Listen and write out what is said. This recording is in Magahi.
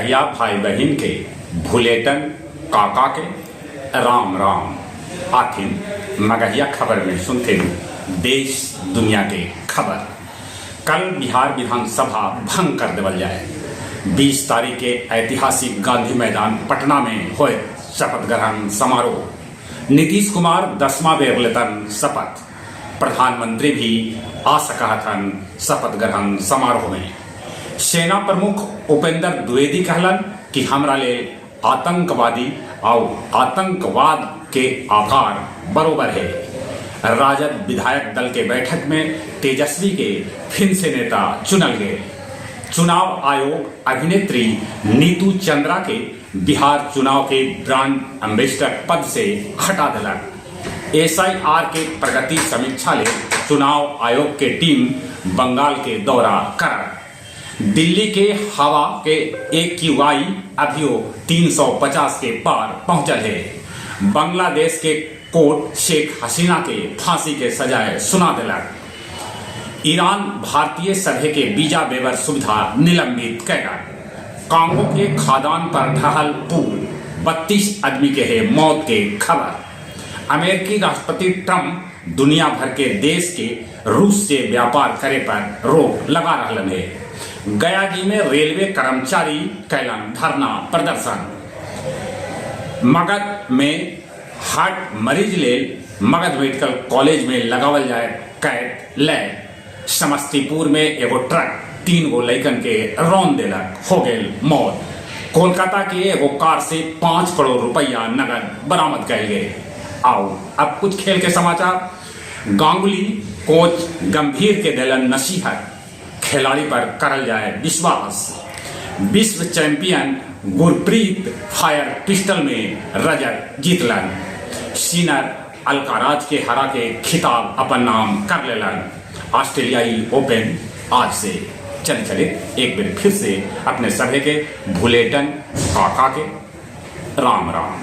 मगहिया भाई बहिन के भुलेटन काका के राम राम। आथिन मगहिया खबर में सुनथिन देश दुनिया के खबर। कल बिहार विधानसभा भंग कर देवल जाए। 20 तारीख के ऐतिहासिक गांधी मैदान पटना में होए शपथ ग्रहण समारोह। नीतीश कुमार 10वां बेर लेतन शपथ। प्रधानमंत्री भी आ सकहथन शपथ ग्रहण समारोह में। सेना प्रमुख उपेंद्र द्विवेदी कहलन कि हमरा ले आतंकवादी आउ आतंकवाद के आकार बरोबर हे। राजद विधायक दल के बैठक में तेजस्वी के फिन से नेता चुनल गए। चुनाव आयोग अभिनेत्री नीतू चंद्रा के बिहार चुनाव के ब्रांड एम्बेसडर पद से हटा देलक। एसआईआर के प्रगति समीक्षा ले चुनाव आयोग के टीम बंगाल के दौरा करत। दिल्ली के हवा के एक्यूआई अभियो 350 के पार पहुंचल हे। बांग्लादेश के कोर्ट शेख हसीना के फांसी के सजाए सुना देलक। ईरान भारतीय सभे के वीजा वेवर सुविधा निलंबित कैलक। कांगो के खदान पर ढहल पुल, 32 आदमी के है मौत के खबर। अमेरिकी राष्ट्रपति ट्रंप दुनिया भर के देश के रूस से व्यापार करे पर रोक लगा रहलन हे। गया जी में रेलवे कर्मचारी कैलन धरना प्रदर्शन। मगध में हार्ट मरीज लेल मगध मेडिकल कॉलेज में लगावल जाए कैथ लैब। समस्तीपुर में एगो ट्रक 3 गो लइकन के रौंद देलक, हो गेल मौत। कोलकाता के एगो कार से 5 करोड़ रुपया नगद बरामद कयल गेल। आओ अब कुछ खेल के समाचार। गांगुली कोच गंभीर के देलन नसीहत, खिलाड़ी पर करल जाए विश्वास। विश्व चैंपियन गुरप्रीत फायर पिस्टल में रजत जीतलन। सिनर अल्काराज के हरा के खिताब अपन नाम कर लेलन। ऑस्ट्रेलियाई ओपन आज से। चले चले एक बार फिर से अपने सभे के भुलेटन काका के राम राम।